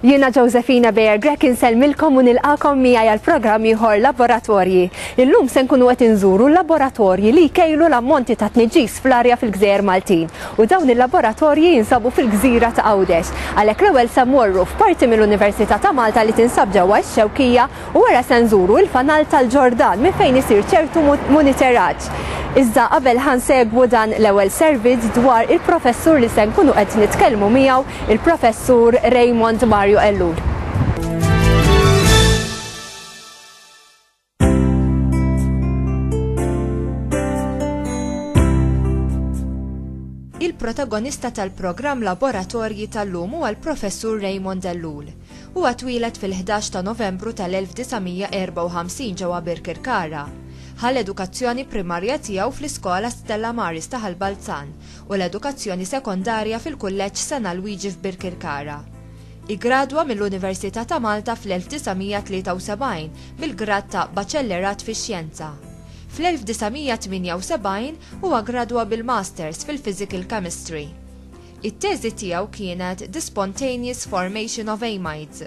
Jiena Josephina Beyer Grech insellmilkom u nilqakom miegħi għal programm ieħor Laboratorji. Illum se nkunu qed inżuru l-laboratorji li jkejlu l-ammonti ta' tniġġis fl-arja fil-Gżejjer Maltin. U dawn il-laboratorji jinsabu fil-gżira ta' Għawdex. Għalhekk l-ewwel se mmorru f'parti mill-Università ta' Malta li tinsab ġewwa x-Xewkija U wara se nżuru il-fanal tal-Ġordan minn fejn isir ċertu moniteraġġ. Iżda qabel ħa nsegwu dan l-ewwel servizz dwar il-professur li se nkunu qed nitkellmu miegħu, il-Professur Raymond Mario Ellul. Il-protagonista tal-programm Laboratorji tal-lum huwa l-Professur Raymond Ellul. Huwa twieled fil-ħdax ta' Novembru tal-1954 ġewwa Birkirkara. Ħa l-edukazzjoni primarja tiegħu fl-iskola Stella Maris ta' Ħal Balzan u l-edukazzjoni sekondarja fil-Kulleġġ San Alwiġi f'Birkirkara. Iggradwa mill-Università ta' Malta fl-1973 bil-grad ta' Baċellerat fix-Xjenza. Fl-1978 huwa ggradwa bil-Masters fil-Physical Chemistry. It-teżi tiegħu kienet The Spontaneous Formation of Amides.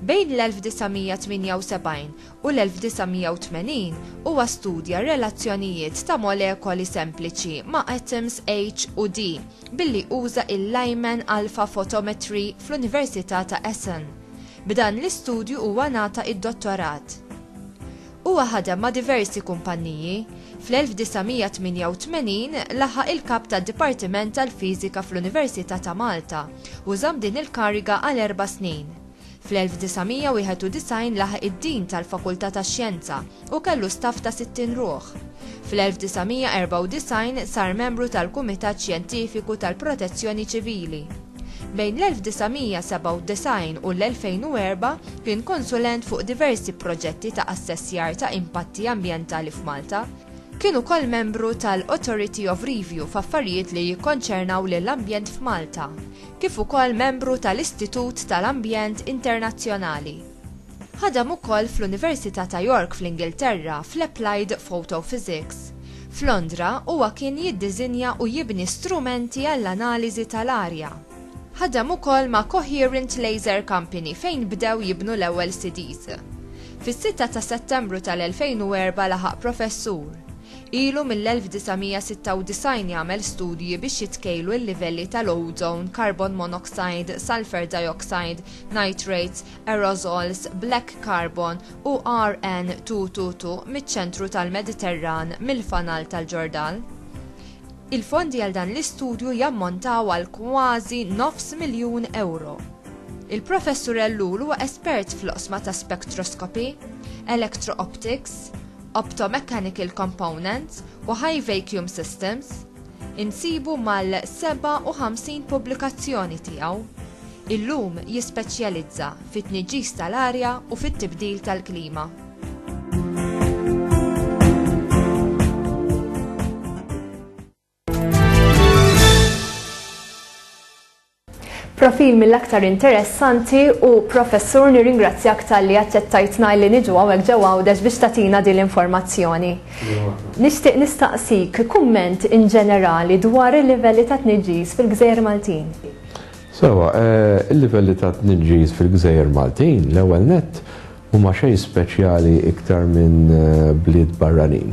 Bejn l-1978 u l-1980 huwa studja r-relazzjonijiet ta' molekoli sempliċi ma' atoms H u D billi uża il-Lyman alpha photometry fl-Università ta' Essen. B'dan l-istudju huwa ngħata id-dottorat. Huwa ħadem ma' diversi kumpanniji. Fl-1988 laħaq il-Kap tad-Dipartiment tal-Fiżika fl-Università ta' Malta u żamm din il-kariga għal erba' snin. Fl-1991 laħaq id-Dean tal-Fakultà tax-Xjenza u kellu staff ta' 60 ruħ. Fl-1994 sar membru tal-Kumitat Xjentifiku tal-Protezzjoni Ċivili. Bejn l-1997 u l-2004 kien konsulent fuq diversi proġetti ta' assessjar ta' impatti ambjentali f'Malta. Kien ukoll membru tal-Authority of Review f'affarijiet li jikkonċernaw lill-ambjent f'Malta, kif ukoll membru tal-Istitut tal-Ambjent Internazzjonali. Ħadem ukoll fl-Università ta' York fl-Ingilterra fl-Applied Photophysics. F'Londra huwa kien jiddiżinja u jibni strumenti għall-analiżi tal-arja. Ħadem ukoll ma' Coherent Laser Company fejn bdew jibnu l-ewwel CDs. Fis-sitta ta' Settembru tal-2004 laħaq professur. Ilu mill-1996 jagħmel studji biex jitkejlu l-livelli tal-ozone, carbon monoxide, sulphur dioxide, nitrates, aerosols, black carbon u RN222 miċ-ċentru tal-Mediterran mill-Fanal tal-Ġordan. Il-fondi għal dan l-istudju jammontaw għal kważi nofs miljun ewro. Il-Professur Ellul huwa espert fl-oqsma ta' spectroscopy, electro-optics, optomechanical components u high vacuum systems. Insibu mal-57 pubblikazzjoni tiegħu. Illum jispeċjalizza fit-tniġġis tal-arja u fit-tibdil tal-klima. Profil mill-aktar interessanti u professur nirringrazzjak talli aċċettajtna li niġu hawnhekk ġewwa Għawdex biex tagħtina din l-informazzjoni. Nixtieq nistaqsik kumment in ġenerali dwar il-livelli ta' tniġġis fil-Gżejjer Maltin. Sewwa, il-livelli ta' tniġġis fil-Gżejjer Maltin, l-ewwel nett, mhuma xejn speċjali iktar minn bliet barranin.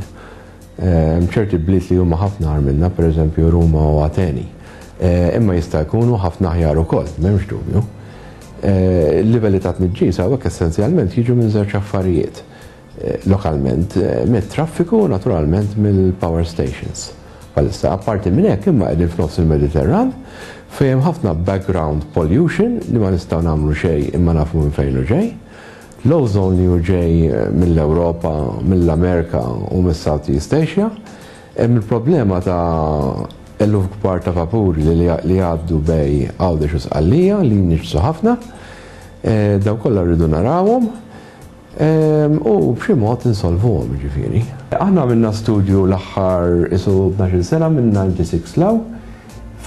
Hemm ċerti bliet li huma ħafna agħar minna, pereżempju Ruma u Ateni. Imma jista' jkunu ħafna aħjar ukoll, m'hemmx dubju. Il-livelli ta' tniġġis hawnhekk essenzjalment jiġu minn żewġ affarijiet. Lokalment, mit-traffiku u naturalment mill-power stations. Bħalissa, apparti minn hekk imma qegħdin f'nofs il-Mediterran fejn hemm ħafna background pollution li ma nistgħu nagħmlu xejn imma nafu minn fejn hu ġej. L-ozone li hu ġej mill-Ewropa, mill-Amerika u mis-South East Asia. Hemm il-problema ta' eluf kbar ta' vapuri li jgħaddu bejn Għawdex u Sqallija li jniġġsu ħafna. Dawn kollha rridu narawhom. U b'xi mod insolvuhom, jiġifieri. Aħna għamilna studju l-aħħar isu 12-il sena minn 96 'l hawn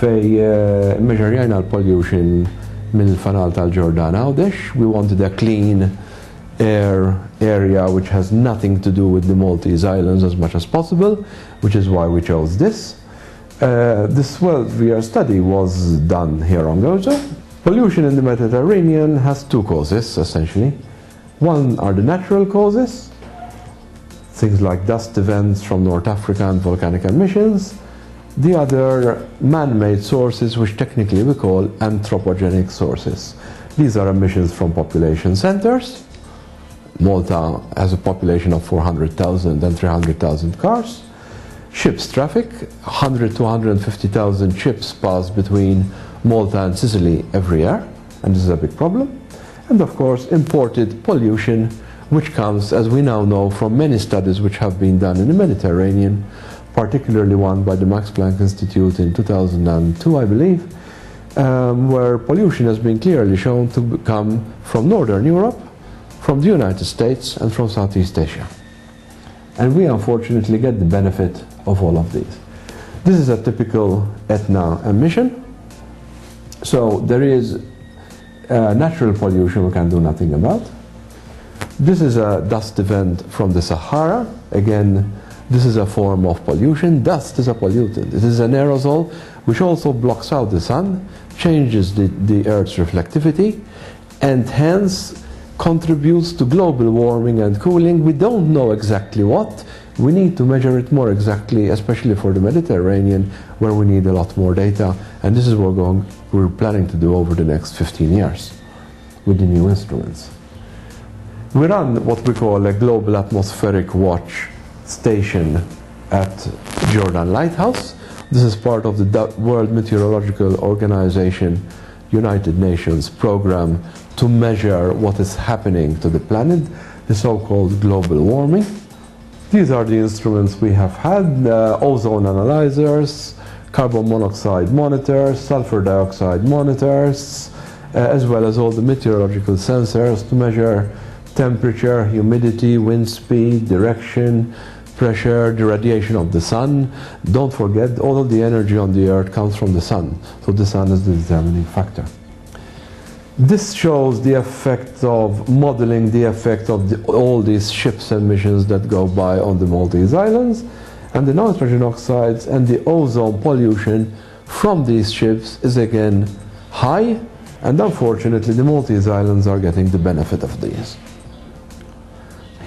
fejn immeġorjajna l-pollution mill-fanal tal-Ġordan Għawdex. We wanted a clean air area which has nothing to do with the Maltese Islands as much as possible, which is why we chose this. This 12 year study was done here on Gozo. Pollution in the Mediterranean has two causes, essentially. One are the natural causes, things like dust events from North Africa and volcanic emissions. The other, man-made sources, which technically we call anthropogenic sources. These are emissions from population centers. Malta has a population of 400,000 and 300,000 cars. Ships traffic, 100 to 150,000 ships pass between Malta and Sicily every year, and this is a big problem. And of course, imported pollution, which comes, as we now know, from many studies which have been done in the Mediterranean, particularly one by the Max Planck Institute in 2002, I believe, where pollution has been clearly shown to come from Northern Europe, from the United States, and from Southeast Asia. And we unfortunately get the benefit of all of these. This is a typical Etna emission. So there is natural pollution we can do nothing about. This is a dust event from the Sahara. Again, this is a form of pollution. Dust is a pollutant. It is an aerosol which also blocks out the sun, changes the Earth's reflectivity, and hence contributes to global warming and cooling. We don't know exactly what. We need to measure it more exactly, especially for the Mediterranean, where we need a lot more data. And this is what we're planning to do over the next 15 years with the new instruments. We run what we call a global atmospheric watch station at Giordan Lighthouse. This is part of the World Meteorological Organization, United Nations program to measure what is happening to the planet, the so-called global warming. These are the instruments we have had, ozone analyzers, carbon monoxide monitors, sulfur dioxide monitors, as well as all the meteorological sensors to measure temperature, humidity, wind speed, direction, pressure, the radiation of the sun. Don't forget, all of the energy on the Earth comes from the sun, so the sun is the determining factor. This shows the effect of modeling the effect of all these ships emissions that go by on the Maltese Islands, and the nitrogen oxides and the ozone pollution from these ships is again high, and unfortunately the Maltese Islands are getting the benefit of these.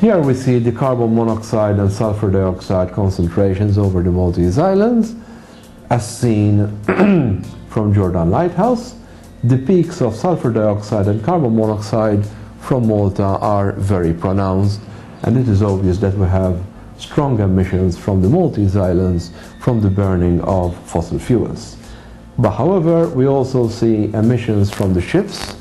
Here we see the carbon monoxide and sulfur dioxide concentrations over the Maltese Islands, as seen from Giordan Lighthouse. The peaks of sulfur dioxide and carbon monoxide from Malta are very pronounced, and it is obvious that we have strong emissions from the Maltese Islands from the burning of fossil fuels. But however, we also see emissions from the ships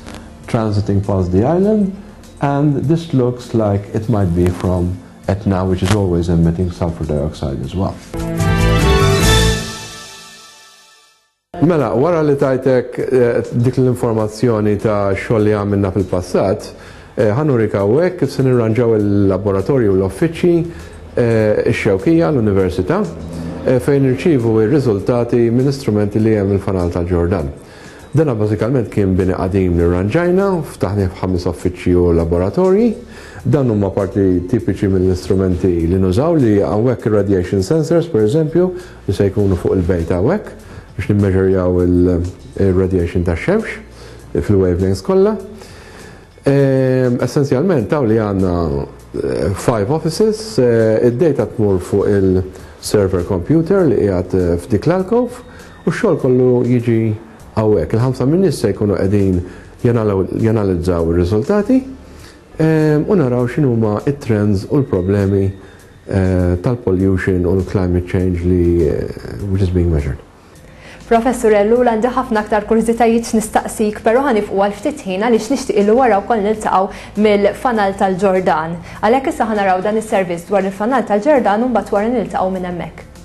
transiting past the island, and this looks like it might be from Etna, which is always emitting sulfur dioxide as well. Mela, wara li tajtek dik l-informazzjoni ta' xogħol li għamilna fil-passat, ħa nurik hawnhekk kif se nirranġaw il-laboratorju u l-uffiċċji ix-Xewkija l-Università, fejn nirċievu r-riżultati minn istrumenti li hemm il-fanal tal-Ġordan. Dana bażikament kien bini qadim li rranġajna, ftaħni f'ħames uffiċċji u laboratorji. Dan huma parti tipiċi mill-istrumenti li nużaw, li hawnhekk ir-radiation sensors, per eżempju, li se jkunu fuq il-bejt hawnhekk biex nimmeġurjaw il-radiation tax-xemx fil-wavelengths kollha. Essenzjalment taw li għandna 5 offices, id-data tmur fuq il-server computer li qiegħed f'dik l-alcove u x-xogħol kollu jiġi hawnhekk. Il-5 min nies se jkunu qegħdin janalizzaw ir-riżultati u naraw x'inhuma it-trends u l-problemi tal-pollution u l-climate change li which is being measured. Professur Ellul, għandi ħafna aktar kurżitajiet x'nistaqsik, però ħa nifqu għal ftit ħin għaliex nixtieq illi wara wkoll niltaqgħu mill-fanal tal-Ġordan. Għalhekk issa ħa naraw dan is-servizz dwar il-fanal tal-Ġordan u mbagħad wara niltaqgħu minn hemmhekk.